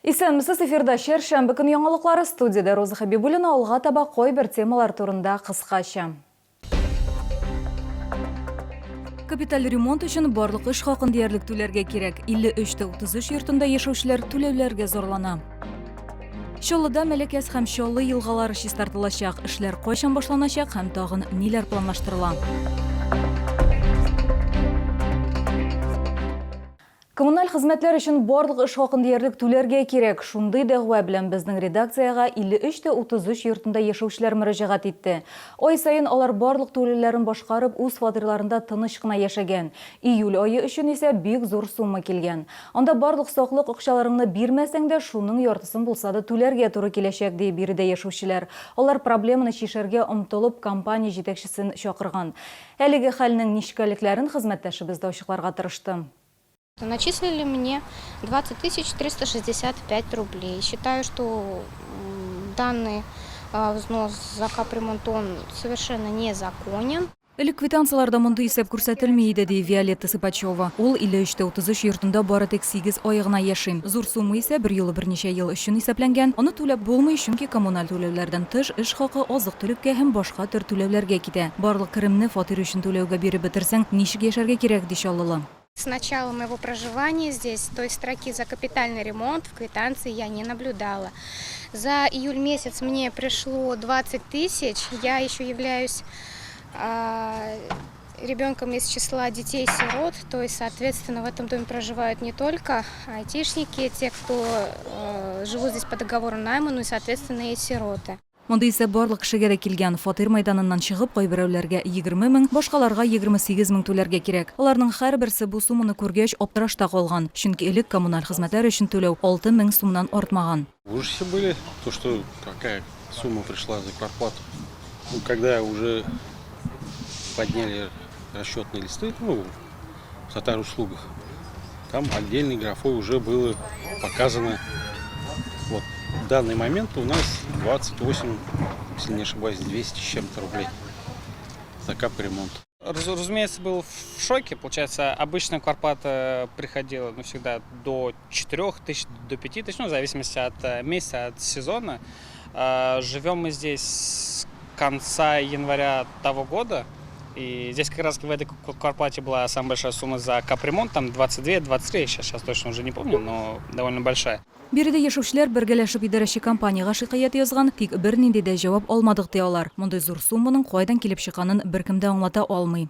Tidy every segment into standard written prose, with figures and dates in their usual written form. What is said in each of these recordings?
Исәнмесез, эфирда чәршәмбе көн яңалыклары, студиядә Роза Хәбибуллина. Алга таба кайбер темалар турында кыскача. Капиталь ремонт өчен барлык эш хакын диярлек түләргә кирәк. 53 тә 33 йортында яшәүчеләр түләүләргә зарлана. Чаллыда Мәләкәс һәм Чаллы елгалары чистартылачак. Эшләр кайчан башланачак һәм тагын ниләр планлаштырыла? Коммуналь хезмәтләр өчен барлык эш хакын диярлек түләргә кирәк. Шундый дәгъва белән безнең редакциягә 53 тә 33 йортында яшәүчеләр мөрәҗәгать итте. Ай саен алар барлык түләүләрен башкарып, үз фатирларында тыныч кына яшәгән. Июль ае өчен исә бик зур сумма килгән. Анда барлык саклык акчаларыңны бирмәсәң дә, шуның яртысын булса да түләргә туры киләчәк, ди биредә яшәүчеләр. Алар проблеманы чишәргә омтылып, компания җитәкчесен чакырган. Әлеге хәлнең нечкәлекләрен хезмәттәшебез дә ачыкларга тырышты. Начислили мне 20 365 рублей. Считаю, что данный взнос за капремонт, он совершенно незаконен. Элек квитанцияләрдә мондый исәп күрсәтелми иде, ди Виолетта Сыпачева. Ул 53 тә 33 йортында бары тик сигез ай гына яши. Зур сумма исә берьюлы берничә ел өчен исәпләнгән. Аны түләп булмый, чөнки коммуналь түләүләрдән тыш, эш хакы азык-төлеккә һәм башка төр түләүләргә китә. Барлык керемне фатир өчен түләүгә биреп бетерсәң, ничек яшәргә кирәк, ди чаллылы. С начала моего проживания здесь, той строки за капитальный ремонт в квитанции я не наблюдала. За июль месяц мне пришло 20 тысяч, я еще являюсь ребенком из числа детей-сирот, то есть, соответственно, в этом доме проживают не только айтишники, те, кто живут здесь по договору найма, но и, соответственно, и сироты. Мондый исәп барлык кешегә дә килгән. Фатир мәйданыннан чыгып, кайберәүләргә 20 мең, башкаларга 28 мең түләргә кирәк. Аларның һәрберсе бу сумманы күргәч, аптырашта калган. Чөнки элек коммуналь хезмәтләр өчен түләү 6 мең сумнан артмаган. В ужасе были, то что такая сумма пришла за квартплату. Ну, когда уже подняли расчетные листы, ну, в Татар-услугах, там отдельной графой уже было показано, вот, в данный момент у нас 28, если не ошибаюсь, 200 с чем-то рублей за капремонт. Разумеется, был в шоке. Получается, обычно квартплата приходила, ну, всегда до 4 тысяч, до 5 тысяч, ну, в зависимости от месяца, от сезона. Живем мы здесь с конца января того года. И здесь как раз в этой квартплате была самая большая сумма за капремонт, там 22-23, я сейчас точно уже не помню, но довольно большая. Биредә яшәүчеләр бергәләшеп идарәче компаниягә шикаять язган, тик бернинди дә җавап алмадык, ди алар. Мондый зур сумманың кайдан килеп чыкканын беркем дә аңлата алмый.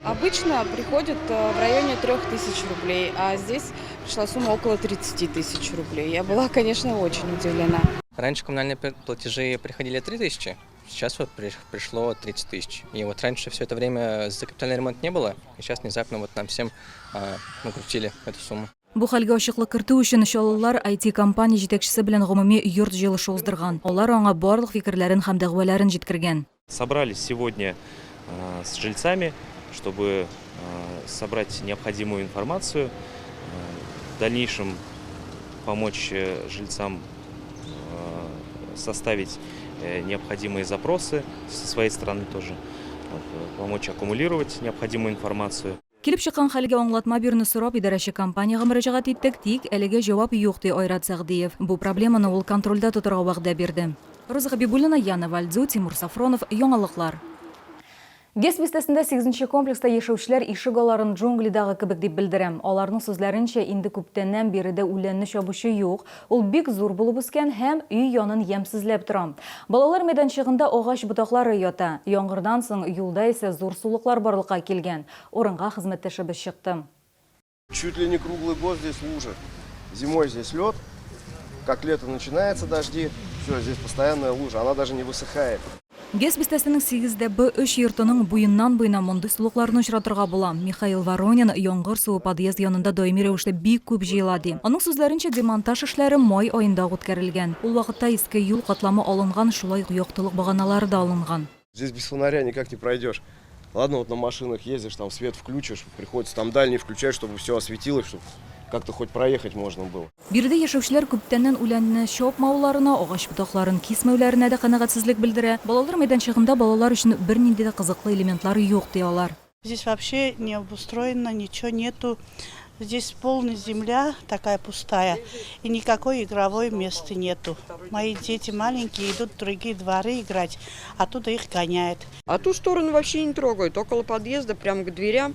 Обычно приходит в районе 3000 рублей, а здесь пришла сумма около 30 тысяч рублей. Я была, конечно, очень удивлена. Раньше коммунальные платежи приходили 3 тысячи, сейчас вот пришло 30 тысяч. И вот раньше все это время за капитальный ремонт не было, и сейчас внезапно вот нам всем накрутили эту сумму. Бу хәлгә ачыклык кертү өчен чаллылар IT-компания җитәкчесе белән гомуми йорт җыелышы уздырган. Алар аңа барлык фикерләрен һәм дәгъваларын җиткергән. Собрались сегодня с жильцами, чтобы собрать необходимую информацию, в дальнейшем помочь жильцам составить необходимые запросы со своей стороны тоже, помочь аккумулировать необходимую информацию. Килеп чыккан хәлгә аңлатма бирүне сорап, идарәче компаниягә мөрәҗәгать иттек, тик әлегә җавап юк, ди Айрат Сәгъдиев. Бу проблеманы ул контрольдә тотарга вәгъдә бирде. Роза Хәбибуллина, Яна Вальдзю, Тимур Сафронов, Яңалыклар. ГЭС бистәсендә сигезенче комплекста яшәүчеләр ишек алларын джунглидагы кебек дип белдерә. Аларның сүзләренчә, инде күптәннән биредә үләнне чабучы юк, ул бик зур булып үскән һәм өй янын ямьсезләп тора. Балалар мәйданчыгында агач ботаклары ята. Яңгырдан соң юлда исә зур сулыклар барлыкка килгән. Урынга хезмәттәшебез чыкты. Чуть ли не круглый год здесь лужи. Зимой здесь лед, как лето начинается дожди, все, здесь постоянная лужа, она даже не высыхает. ГЭС бистәсенең 8 дә Б3 йортының буеннан-буена мондый сулыкларны очратырга була. Михаил Воронин, яңгыр суы подъезд янында даими рәвештә бик күп җыела, ди. Аның сүзләренчә, демонтаж эшләре май аенда ук үткәрелгән. Ул вакытта иске юл катламы алынган, шулай ук яктылык баганалары да алынган. Здесь без фонаря никак не пройдешь. Ладно, вот на машинах ездишь, там свет включишь, приходится там дальний включать, чтобы все осветилось, чтобы как-то хоть проехать можно было. Биредә яшәүчеләр күптәннән үләнне чапмауларына, агач ботакларын кисмәүләренә дә канәгатьсезлек белдерә. Балалар мәйданчыгында балалар өчен бернинди дә кызыклы элементлар юк, ди алар. Здесь вообще не обустроено, ничего нету. Здесь полная земля, такая пустая, и никакой игровой места нету. Мои дети маленькие идут в другие дворы играть, оттуда их гоняют. А ту сторону вообще не трогают. Около подъезда, прям к дверям,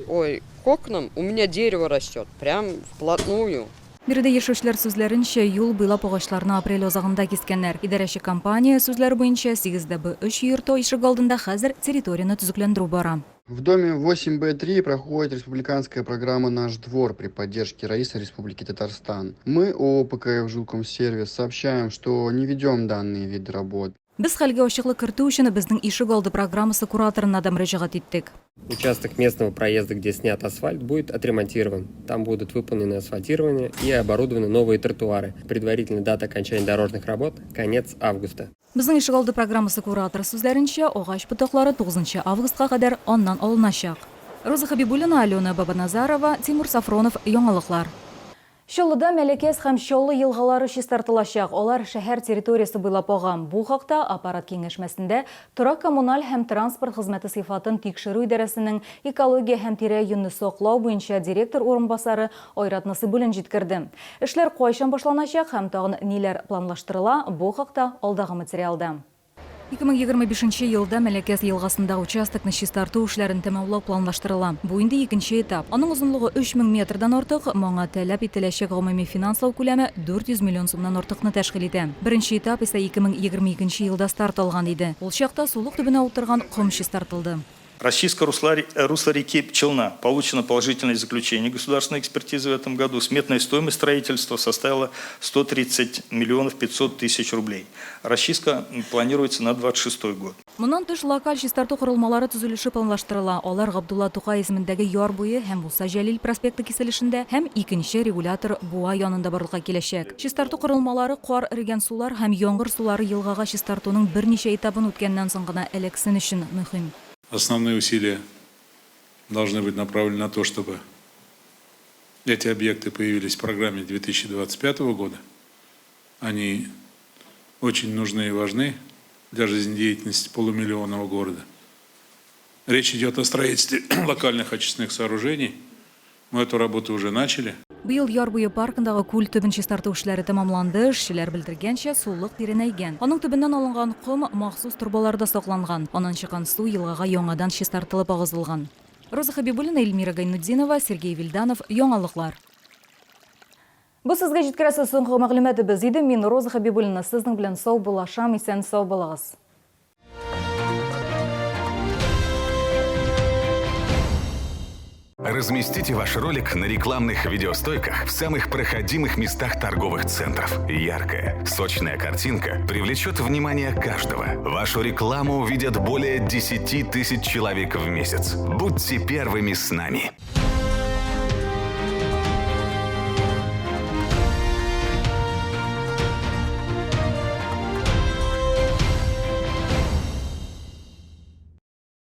ой, к окнам у меня дерево растет, прям вплотную. Биредә яшәүчеләр сүзләренчә, юл буйлап агачларны апрель азагында кискәннәр. Идарәче компания сүзләре буенча, 8 дә Б3 йорты ишегалдында хәзер территорияне төзекләндерү бара. В доме 8Б3 проходит республиканская программа «Наш двор» при поддержке Раиса Республики Татарстан. Мы, ООО ПКФ «Жилкомсервис», сообщаем, что не ведем данные виды работ. Без хәлгә ачыклык кертү өчен Безнең ишегалды программасы кураторына да мөрәҗәгать иттек. Участок местного проезда, где снят асфальт, будет отремонтирован. Там будут выполнены асфальтирование и оборудованы новые тротуары. Предварительная дата окончания дорожных работ – конец августа. Безнең ишегалды программасы кураторы сүзләренчә, агач ботаклары 9 августка кадәр аннан алыначак. Роза Хабибуллина, Алена Бабаназарова, Тимур Сафронов, Яңалыклар. Чаллыда Мәләкәс һәм Чаллы елгалары чистартылачак. Алар шәһәр территориясе буйлап ага. Бу хакта аппарат киңәшмәсендә торак-коммуналь һәм транспорт хезмәте сыйфатын тикшерү идарәсенең экология һәм тирә-юньне саклау буенча директор урынбасары Айрат Насыйбуллин җиткерде. Эшләр кайчан башланачак һәм тагын ниләр планлаштырыла, бу хакта алдагы материалда. 2025 елда Мәләкәс елгасындагы участокны чистарту эшләрен тәмамлау планлаштырыла. Бу инде икенче этап. Аның озынлыгы 3000 метрдан артык, моңа таләп ителәчәк гомуми финанслау күләме 400 миллион сумнан артыкны тәшкил итә. Беренче этап исә 2022 елда старт алган иде. Ул чакта сулык төбенә утырган ком чистартылды. Расчистка русла реки Челна. Получено положительное заключение государственной экспертизы в этом году. Сметная стоимость строительства составила 130 миллионов 500 тысяч рублей. Расчистка планируется на 26 год. Моннан тыш локаль чистарту корылмалары төзелеше планлаштырыла. Алар Габдулла Тукай исемендәге яр буе һәм Муса Җәлил проспекты киселешендә һәм икенче регулятор буа янында барлыкка киләчәк. Чистарту корылмалары кар эрегән сулар һәм яңгыр сулары елгага чистартуның берничә этабын үткәннән соң гына эләксен өчен мөһим. Основные усилия должны быть направлены на то, чтобы эти объекты появились в программе 2025 года. Они очень нужны и важны для жизнедеятельности полумиллионного города. Речь идет о строительстве локальных очистных сооружений. Мы эту работу уже начали. Быел яр буе паркындагы күл төбен чистарту эшләре тәмамланды. Эшчеләр белдергәнчә, сулык тирәнәйгән. Аның төбеннән алынган ком махсус торбаларда сакланган. Аннан чыккан су елгага яңадан чистартылып агызылган. Роза Хабибуллина, Эльмира Гайнутдинова, Сергей Вильданов, Яңалыклар. Бу сезгә җиткерәсе соңгы мәгълүматыбыз иде. Мин Роза Хабибуллина сезнең белән саубуллашам, исән сау булыгыз. Разместите ваш ролик на рекламных видеостойках в самых проходимых местах торговых центров. Яркая, сочная картинка привлечет внимание каждого. Вашу рекламу увидят более 10 тысяч человек в месяц. Будьте первыми с нами.